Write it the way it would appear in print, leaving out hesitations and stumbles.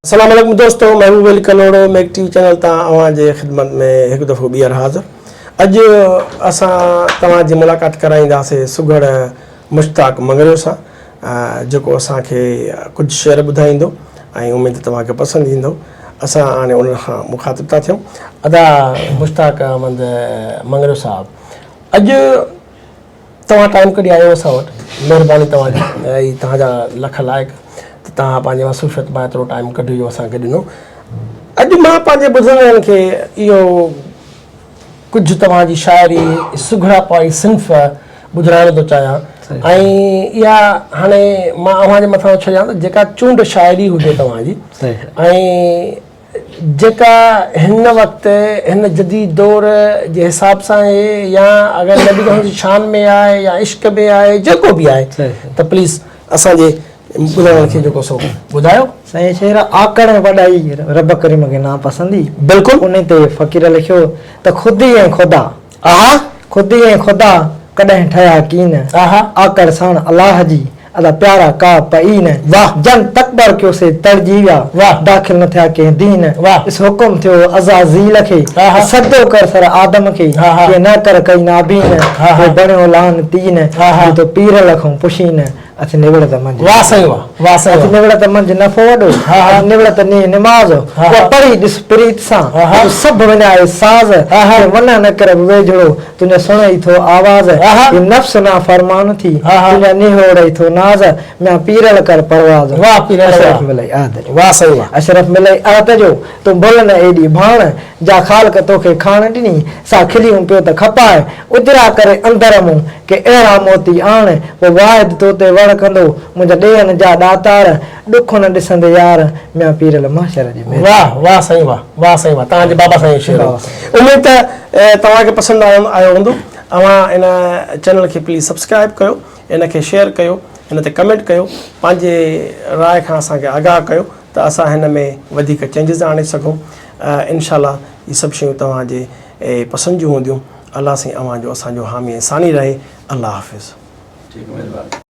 السلام عليڪم دوستو Mehboob Ali Kalhoro Mac T V channel تان اوهان جي خدمت ۾ هڪ دفعو ٻيهر حاضر اڄ اسان توهان جي ملاقات ڪرائينداسين سگهڙ مشتاق مڱريو سان جيڪو اسان کي ڪجهه شعر ٻڌائيندو ۽ اميد توهان کي پسند ايندو اسان هاڻي ان کان مخاطب ٿا ٿيون ادا مشتاق احمد مڱريو صاحب اڄ توهان ٽائيم ڪڍي آيو اسان وٽ مهرباني توهان جي ۽ توهان جا لک لائق ته توهان پنهنجي مصروفيت مان ايترو ٽائيم ڪڍي جو اسان کي ڏنو اڄ مان پنهنجي ٻڌندڙن کي اهو ڪجهه توهان جي شاعري سگهڙائپ واري صنف ٻڌرائڻ ٿو چاهيان ۽ اها هاڻي مان اوهان جي مٿان ڇڏيان ته جيڪا چونڊ شاعري هجي توهان جي ۽ جيڪا هن وقت هن جديد دور جي حساب سان آهي يا اگر نبي ڪريم جي شان ۾ آهي يا عشق ۾ آهي جيڪو به آهي ته پليز اسان جي ٻڌندڙن کي جيڪو سو ٻڌايو. سائين شعر آڪڙ ۽ وڏائي رب ڪريم کي ناپسندي. بلڪل. انهي تي فقير لکيو ته خودي ۽ خدا. آها. خودي ۽ خدا ڪڏهن ٺهيا ڪين. آها. آڪڙ ساڻ الله جي ادا پيارا ڪا پئي نه. واه. جن تڪبر ڪيو سي تڙجي ويا. واه. داخل نه ٿيا ڪنهن دين. واه. ڏس حڪم ٿيو عزازيل کي. آها. ته سجدو ڪر سر آدم کي. آها. جيئن نه ڪر ڪئي نابين. آها. پوء بڻيو لعنتين. آها. جي تو پيرل کئون پڇين. اٿ نوڙت منجهه. واه سائين واه. واه سائين اٿ واه. نوڙت منجهه نفعو وڏو. آها. اٿ نوڙت نينهن نماز. آها. اها پڙهي ڏس پريت سان. آها. تون سڀ وڃائي ساز. آها. جي منع نه ڪر به ويجهڙو. تنهنجو سڻئي ٿو آواز. آها. هي نفس نافرمان ٿي. آها. تنهنجا نهوڙئي ٿو ناز. ميان پيرل ڪر پرواز. واه پيرل واه. اشرف ملئي عهد جو. واه سائين واه. اشرف ملئي عهد جو. تون ڀل نه ايڏي ڀاڻ. جا خالق توکي کاڻ ڏني. سا کليون پيو ته کپاء. اجرا ڪري اندر مون. ڪي اهڙا موتي آڻ. پوء واحد تو تي وڙ ڪندو. منهنجا ڏيهن جا ڏاتار. ڏک نه ڏسندي يار. ميان پيرل محشر جي مهرباني. واه واه سائين واه واه سائين واه توهان جي بابا سائين جو شعر هو اميد ته توهان کي پسند آيو هوندو اوهان ان چينل کي پليز سبسڪرائب ڪيو ان کي شيئر ڪيو ان تي ڪمينٽ ڪيو پنهنجي راء کان اسان کي آگاهه ڪيو ته اسان هن ۾ وڌيڪ چينجز آڻي سگهون انشاء الله هي سڀ شيون توهان جي پسند جون هونديون الله سائين اوهان جو اسان جو حامي ۽ ثاني رهي الله حافظ. ٺيڪ مهرباني.